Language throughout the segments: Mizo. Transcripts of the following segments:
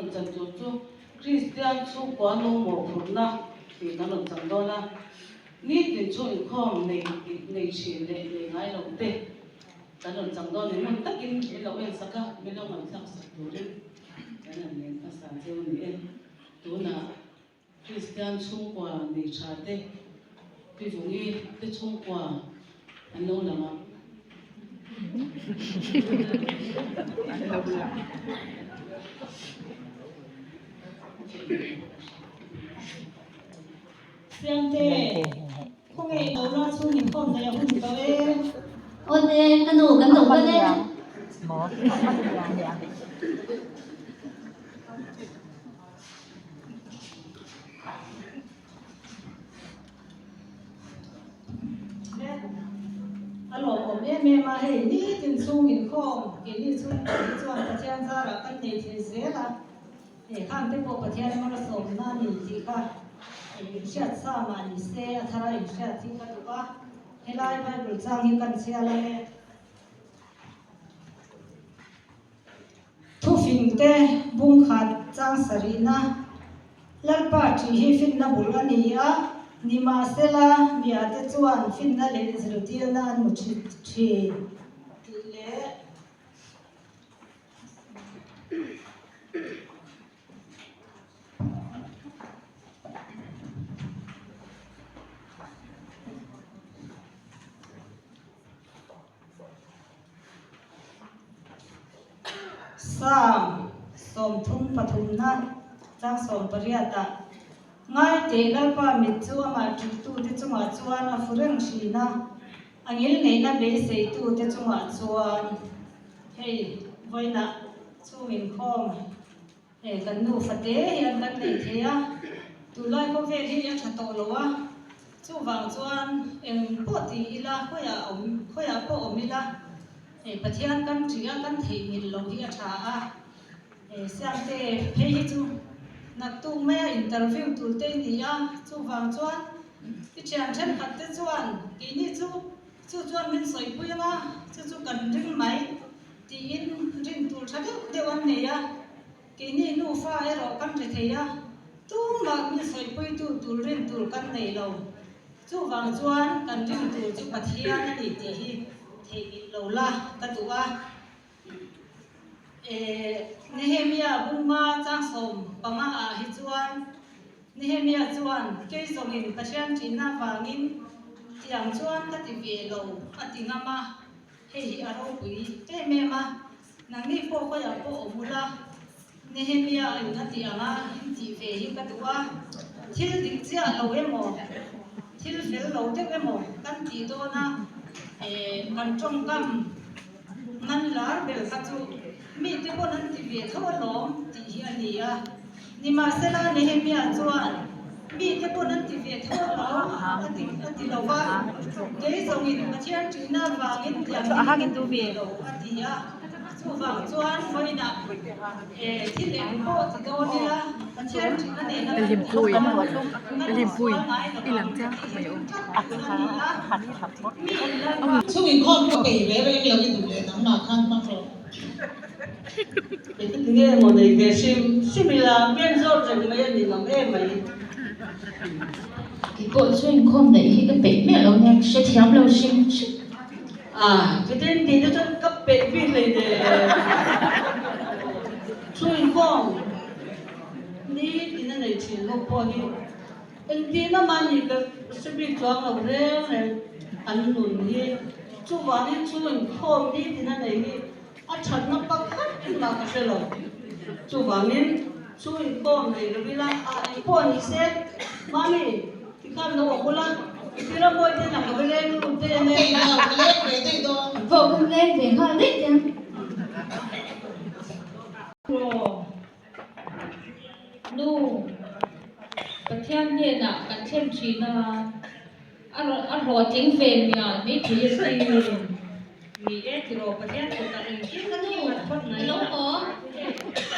rawn chan tur chu Kristian chhungkua nu mawhphurhna tih kan rawn chan dawn a. Nitin chu inkhawm nei nei thin leh nei ngai lo te kan rawn chang dawn ni. Hmun takin min lo en sak a, min lo ngaihthlak sak turin kan rawn len hmasa cheu ni e. Tunah Kristian chhungkua nei tha te, Pi Vungi te chhungkua an lo lang a. Siamte, khawnge i lo la chhung inkhawm nei a hun tawh e. Awle, ka nu kan lo kal e. A lawmawm em em a, hei nitin chhung inkhawm keini chhungkua hi chuan Pathian zarah kan nei thei zel a. He khang te pawh Pathian malsawmna a ni tih kha inhriat sa mah ni se a thar a inhriat hi ka duh a, helai Bible chang hi kan chhiar ang e. Thufing te bung khat chang sarihna Lalpa ṭih hi finna bul a ni a, nimahsela miate chuan finna leh zirtirna an hmu ṭhin tih leh Psalm 33 chang 18 ah Ngai teh Lalpa mit chu amah ṭihtute chungah chuan a fu reng ṭhin a, a ngilneihna beiseitute chungah chuan hei vawiinah chhung inkhawm Hei kan nufa te hian kan nei thei a, tunlai khawvel hi a tha tawh lo a, chuvang chuan eng pawh ti ila khawiah awm khawiah pawh awm ila hei Pathian kan ṭih a kan theihnghilh loh hi a tha a, hei Siamte phei hi chu naktuk maia interview tur te i ni a, chuvang chuan i thian thenkhat te chuan keini chu chu chuan min sawipui anga chu chu kan ring mai. Tiin rin tur tha deuh deuh an nei a, keini nufa erawh kan ri thei a, tumah min sawipuitu tur rin tur kan nei lo. Chuvang chuan kan rin tur chu Pathian a ni tih hi theihnghilh lo la ka duh a. Eh, Nehemia bunga changsawm panga ah hi chuan Nehemia chuan kei zawngin Pathian ṭihna vangin tiang chuan ka ti ve lo a ti ngam a. Hei hi a ropui em em a, nangni pawh khawiah pawh awm ula, Nehemia in a tih ang a, in tih ve hi ka duh a, thil dik chiah lo emaw, thil fel lo deuh emaw kan tih dawn a, kan tawngkam man lar ber kha chu mite pawn an ti ve tho alawm tih hi a ni a. Nimahsela, Nehemia chuan, Mite pawn an ti ve tho alawm, a ti a ti lo va, kei zawngin Pathian ṭihna avangin tiang hi ka ti ve lo, a ti a. Chuvang chuan vawiinah thil eng pawh ti dawn ila, Pathian ṭihna nena kan tih chuan kan tisual ngai lo ang tih hi ring tlat tur a ni a. Mi inlalpa. Chhung inkhawm ka peih ve reng lo i duh leh nangmah khan hmang rawh. Engti nge maw nei ve hrim hrim ila men zawt reng mai a ni ngam em mai. Kei pawh chu inkhawm daih hi ka peih miah lo nia, ka hrethiam lo hrim hrim. A, chutin tih te chuan ka peih bik hlei ve. Chu inkhawm ni tin a nei thin ho pawh hi engtin a mahni ka hre bik chuang lo reng reng an nun hi. Chuvangin chu inkhawm ni tin a nei hi A thatna pakhat engmah ka hre lo. Chuvangin chu inkhawm nei lo ila a eng pawh ni se, Mami, tikhan lo awm ula, i tir a mawi ten a ka va leng lut daih ang e. Ka leng ve daih dawn. Pawh ka leng ve nghal daih te ang. Nu, Pathian hnenah kan thlen thin a, a hlawhtling ve mial mai thei a sin. Ni e tiraw Pathian kutah engkim Ka nu, a phawt mai i lo haw.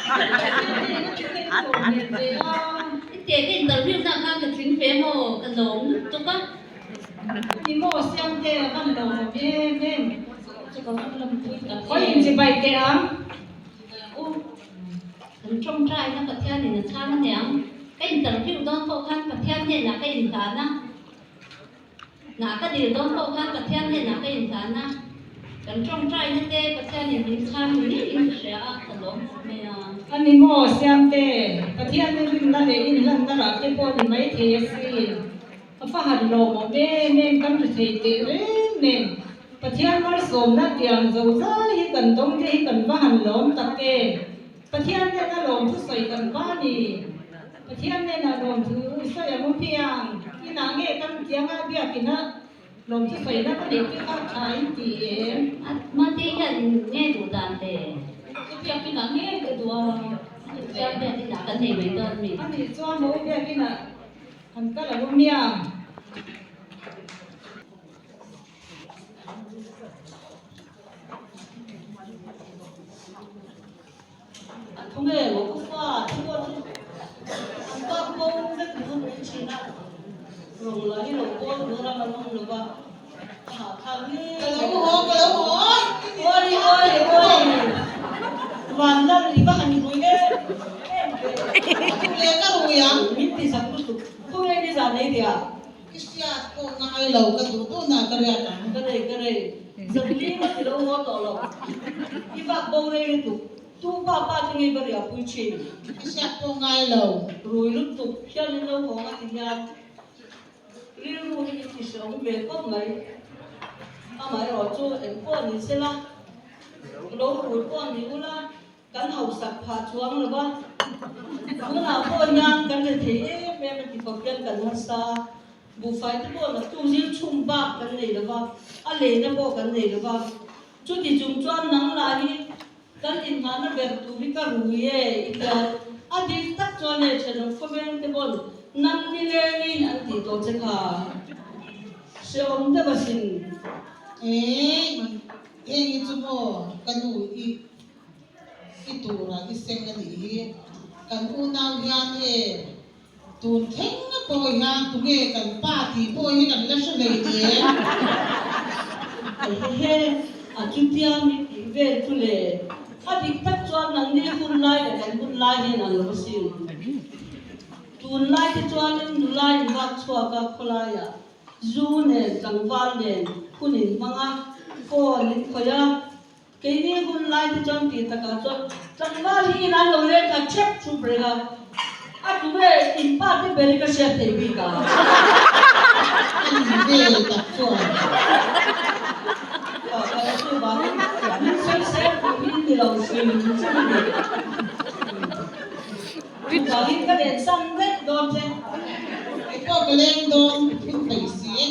Pathian hnenah chu ka inhlawh hmel ve a. I teh ka interview na khan ka tling ve maw? Ka lawm lutuk a. Ni maw Siamte a van lo awm em em. Khawi inchibai teh ang. U. Kan tawngtaina Pathianin a chhang aniang. Ka interview dawn pawh khan Pathian hnenah ka inhlan a, hna ka dil dawn pawh khan Pathian hnenah ka inhlan a. Kan tawngtaina te Pathianin min chhang ni ngeiin ka hria a, ka lawm khawp mai a. A ni maw Siamte, Pathian i rinna leh inhlanna rah te pawh ni maithei asin. A fa han lawmawm em em kan ri thei teh reng nen Pathian malsawmna tiang zo zai hi kan dawng te hi kan va han lawm tak em. Pathian nena lawmthu sawi kan va ni. Pathian nena lawmthu sawi ang u piang. Inah nge kan tianga biakina lawmthu sawina ka neih te kha tha in ti em? Mate hian nge duh dan le? Ka biakinah nge ka duh a? Chuan biakinah kan nei mai dawn mi? Ani chuan maw biakinah An kal a awm hian. A thu nge maw ka fa te pawh chu an kap bo vek ringawt mai thin a, rawng lah hi lo kawl tur a man awm lo va, a hahthlak nge. Ka lo haw, ka lo haw. Awi awi awi Vanlal i va han rui em em ve. Leh ka rui ang. Min ti zak lutuk. Khawnge ni zan ei tih ah? I hriat pawh ngai lo ka duh duhna ka riat ang. Ka rei ka rei. Zan li a ti lo haw tawh lo. I vak bo rei lutuk. Tu pa pa te ngei va riah pui thin. I hriat pawh ngai lo. Rui lutuk hian in lo haw nga ti hian. Rilru hi i tihhrehawm ve khawp mai. Amaherawh chu eng pawh ni sela, lo rul pawh ni ula, kan hausak phah chuang lo va. Tunah pawh hian kan re thei em em a ti khawp hian kan harsa a, buhfai te pawh naktuk zir chhum bak kan nei lo va, a leina pawh kan nei lo va. Chuti chung chuan nang lah hi Kan inhmahna ber tur hi ka rui e i tia, a dik tak chuan e thenawm khawveng te pawn nam ni lengin an tih tawh che kha hrehawm deuh asin. Eng eng hi chu maw ka nu i i tura i seng a nih hi, kan unau hian e tun thleng a pawh hian tunge kan pa tih pawh hi kan la hre hlei nen. Hehe, a chutia min tih vel chu le, a dik tak chuan nangni hun lai leh kan hun lai hian an lo asin. Tun lai te chuanin nula in vak chhuak a khawlaiah zu nen tlangval nen hun in hmang a, phone in khawih a, Keini hun lai te chuan tih takah chuan tlangval hi in an lo leng kha thep thup reng a, a tu nge in pa te ber hi ka hriat thei bik a. A ni vel tak chuan. Ka la chuvangin min sawi sel tur hi ni lo hrim hrim a ni. Chuvangin ka len san vek dawn che. Kei pawh ka leng dawn thil thei si e.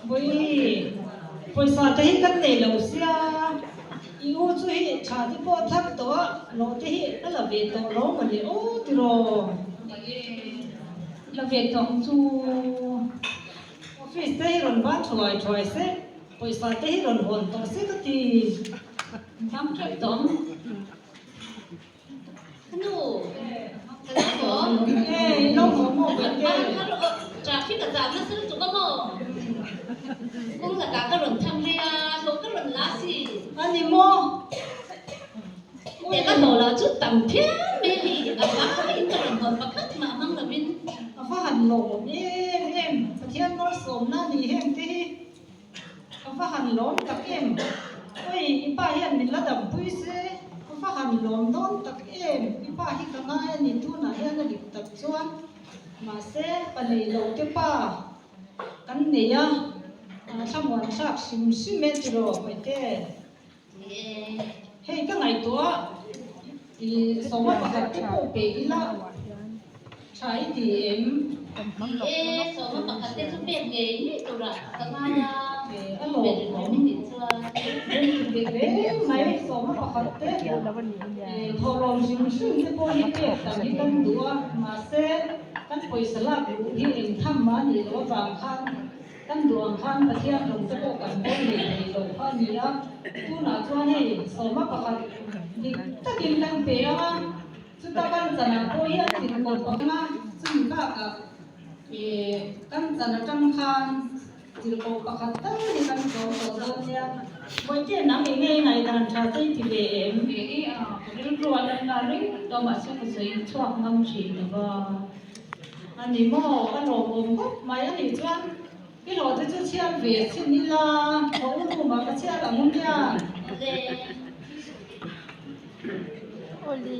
Vawi pawisa te hi kan nei lo sia, i u chu hi tha te pawh a thar tawh a, hlawh te hi a la ve tawh lo maw le aw tiraw? Ni e, la ve tawh ang chu. Office te hi rawn ban thuai thuai se. Pawisa te hi rawn hawn tawh se ka ti. Bang teuh tawng. Ka nu, ka lo haw. E, lo haw maw ka te. Bang kha rawh, traffic a zam nasa lutuk a maw? Kawng lakah ka rawn thang hlei a, hlawh ka rawn la si. A ni maw? Te ka hlawh lah chu tam phian mai a ni, a vaiin ka rawn hawn pakhat mah hmang lovin. A va han lawm em em, Pathian malsawmna a ni heng te hi. Ka va han lawm tak em? Oi, i pa hian min la dampui se, ka va han lawm dawn tak em? I pa hi ka ngai a ni, tunah hian a dik tak chuan. Mahse, pa nei lo te pa kan nei a, thlamuan thlak hrim hrim e tiraw Hawite. Hei ka ngaihtuah i sawma pakhat te pawh pe ila tha i ti em? Ni e, sawma pakhat te chu pek ngei ngei turah ka ngai a, A lawm pe ring reng i nih chuan. Rem ti ve reng mai, sawma pakhat te thawhlawm hrim hrim te pawh hi pek tam hi kan duh a, mahse kan pawisa lak luh hi engtham mah a nih loh avang khan Kan duh ang khan Pathian rawng te pawh kan hawn leh thei lo kha a ni a, tunah chuan hei sawma pakhat dik takin kan pe ang a, chuta kan chanah pawh hian tin kawp ang a. Chumi bakah ih kan chan atang khan tirhkoh pakhat tal hi kan tlawm tawh dawn nia. Bawihte nang i ngei ngaihdan tha te i ti ve em? Ih a rilru a lan la reng tawh mahse ka sawi chhuak ngam thin lo va. A ni maw? A lawmawm khawp mai a nih chuan i hlawh te chu chhiar ve chhin ila ka u room ah ka chhiar ang nia. Awle.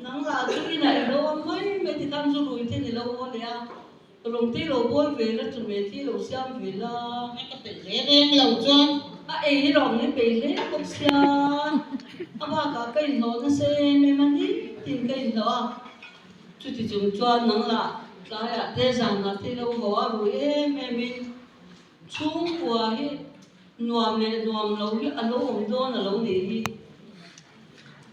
Nang lah chu inah i lo awm mai mai tikhan zu rui te ni lo aw leh a, rawng te i lo bawl ve la, chawhmeh te i lo siam ve la. A ka peih hle reng lo chuan. A ei hi rawng hi peih hle bawk sia, a bakah ka inhlawh nasa em em a ni tiin ka inhlawh a, chuti chung chuan nang lah tlaiah te zanah te i lo haw a rui em em in chhungkua hi nuam leh nuam lo hi a lo awm dawn a lo nih hi.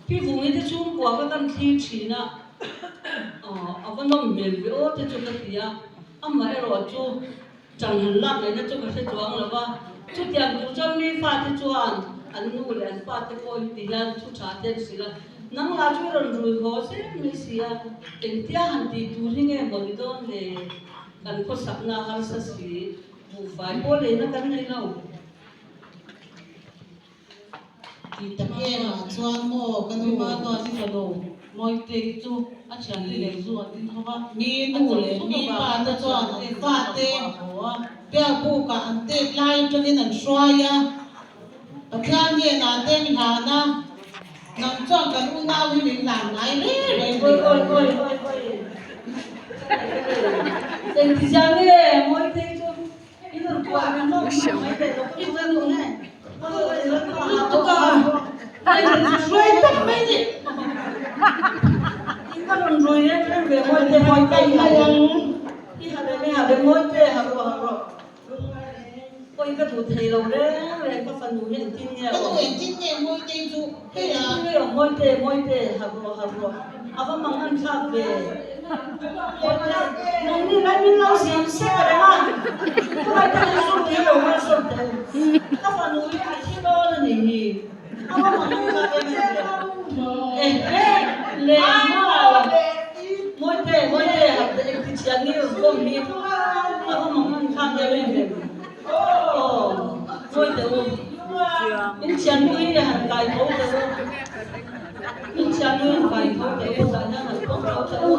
Pi Vungi te chhungkua kha kan thlir thin a, a va nawm hmel ve aw te chu ka ti a, amaherawh chu chang han lak lehna chu ka hre chuang lo va, chutiang tur chuan mi fate chuan an nu leh an pate pawh hi ti hian thu tha te an hrilh a, nang lah chu i rawn rui haw zel mai si a, engtia han tih tur hi nge maw ni dawn le, kan khawsakna harsa si, buhfai pawh leina kan nei lo. Ti tak em ah chuan maw ka nu Mima nuan i fanu Mawitei chu a thiante leh zu an in ho va, Mi a nu chawlh leh thut mi pa avangin te a chuan thiante an nen fa chuan te a haw a. Biakbuk ah an tet lai atangin an hruai a, Pathian hnenah te mi hlan a, nang chuan kan unau hi min hlan ngai reng reng Oi rih oi lo. oi oi oi Engtizia nge Mawitei chu Ka nu engtin nge Mawitei chu hei a.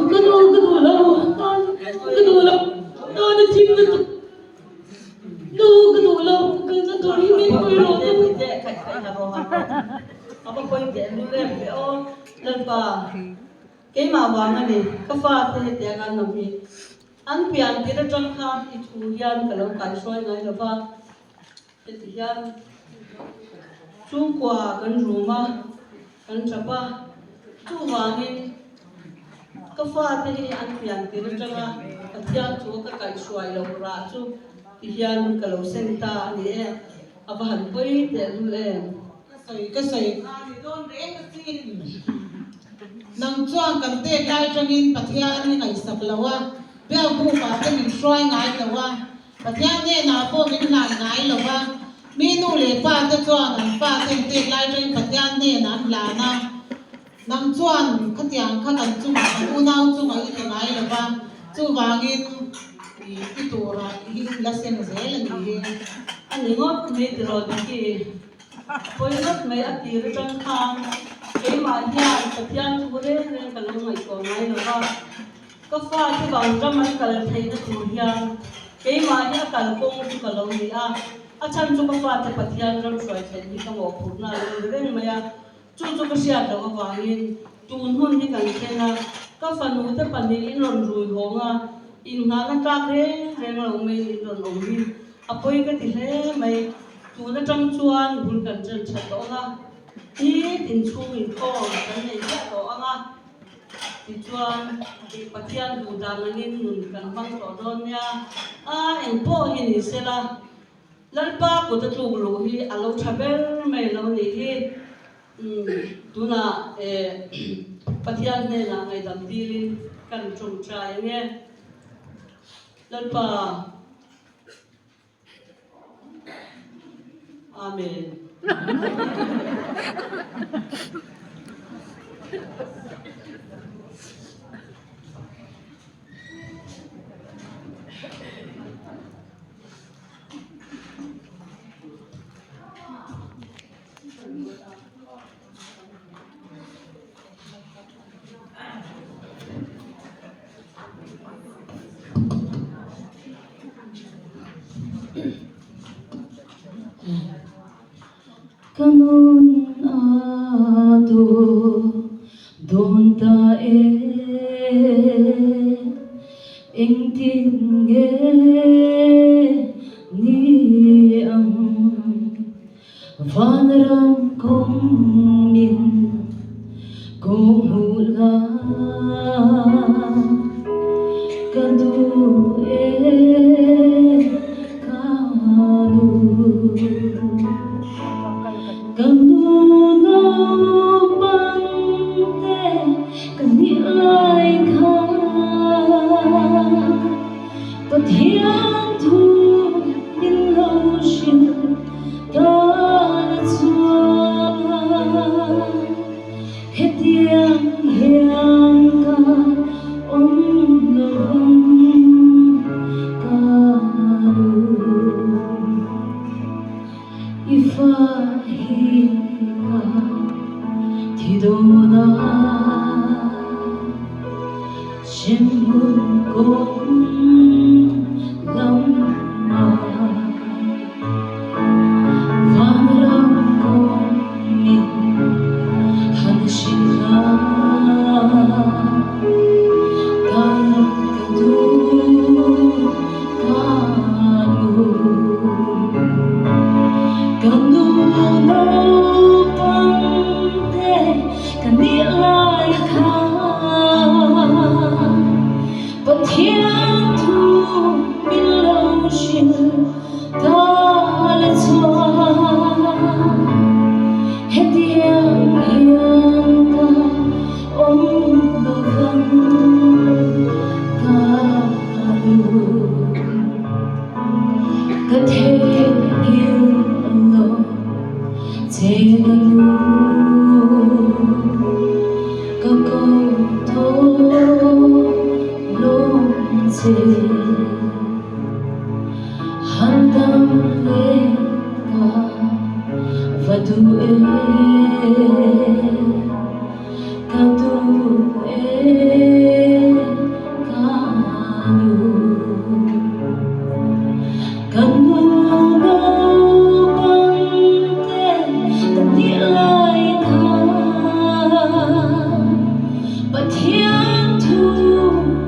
Ka nu ka duh lo ka duh lo tana thim lutuk nu ka duh lo ka na tur hi min pui rawh nu. Keimah vang a ni ka fa te hetiang an awm hi an pian tir atang khan i thu hian ka lo kaihruai ngai lo va heti hian chhungkua kan rum a kan tap a chuvangin ka fate hi an pian tir atanga Pathian thu a ka kaihhruai loh rah chu ti hian ka lo seng ta a ni e, a va han pawi tehlul em. Ka sawi ka sawi kha ni dawn reng a sin. Nang chuan kan tet lai atangin Pathian i ngaihsak lo a, Biakbukah te min hruai ngai lo a, Pathian hnenah pawh min hlan ngai lo va, mi nu leh pa te chuan an fa ten tet lai atangin Pathian hnenah an hlan a, nang chuan khatiang kha kan chungah kan unau chungah i ti ngai lo va, chuvangin i turah hi la seng zel a ni hi. A ni ngawt mai tiraw Diki? Pawi ngawt mai a tir atang khan keimah hian Pathian thu reng reng ka lo ngaihtuah ngai lo va. Ka fa chu vanram an kal theihna tur hian keimah hi a kal kawng chu ka lo ni a, a chhan chu ka fate Pathian ram hruai thlen hi ka mawhphurhna a lo ni reng mai a, chu chu ka hriat loh avangin tun hun hi kan thleng a, ka fanute pahnihin rawn rui hawng a, inngahna tlak reng reng lo mai in rawn awm hi a pawi ka ti hle mai, tun atang chuan bul kan ṭan ṭha tawh ang a, nitin chhung inkhawm kan nei ziah tawh ang a. Tichuan, Pathian duh dan angin nun kan hmang tawh dawn nia. A, eng pawh hi ni sela, Lalpa kut a tluk luh hi a lo tha ber mai lo nih hi. Tunah Pathian hnenah ngaihdam dilin kan tawngtai ang e. Lalpa. Amen. Ka nun a tu dawn ta e, engtin nge ni ang? Vanram kawng min kawng hmuh la ka duh e ka nu. Ka nu naupang te ka nih lai kha Pathian thu min lo hrilh tan a chuan hetiang hian ka awm lo ang ka duh. I fa hi ka thi dawn a. Hremhmun kawng lamah vanram kawng min han hrilh a, kal ka duh ka nu. Ka nu naupang te ka nih lai kha Pathian thu min lo hrilh ta la chuan hetiang hian ka awm lo vang ka nu. Ka theihnghilh lo che ka nu, ka ko tawh lawm che. Han dam leh ka va duh e, ka duh e ka nu. Ka nu naupang te ka tih lai kha Pathian thu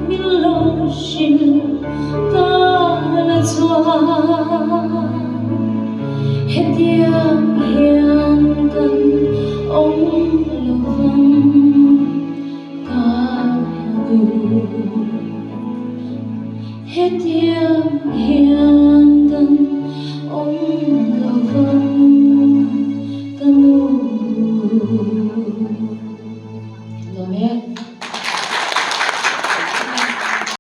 min lo hrilh ta la chuan hetiang hian kan awm lo vang ka duh. Hetiang hian kan awm lo vang.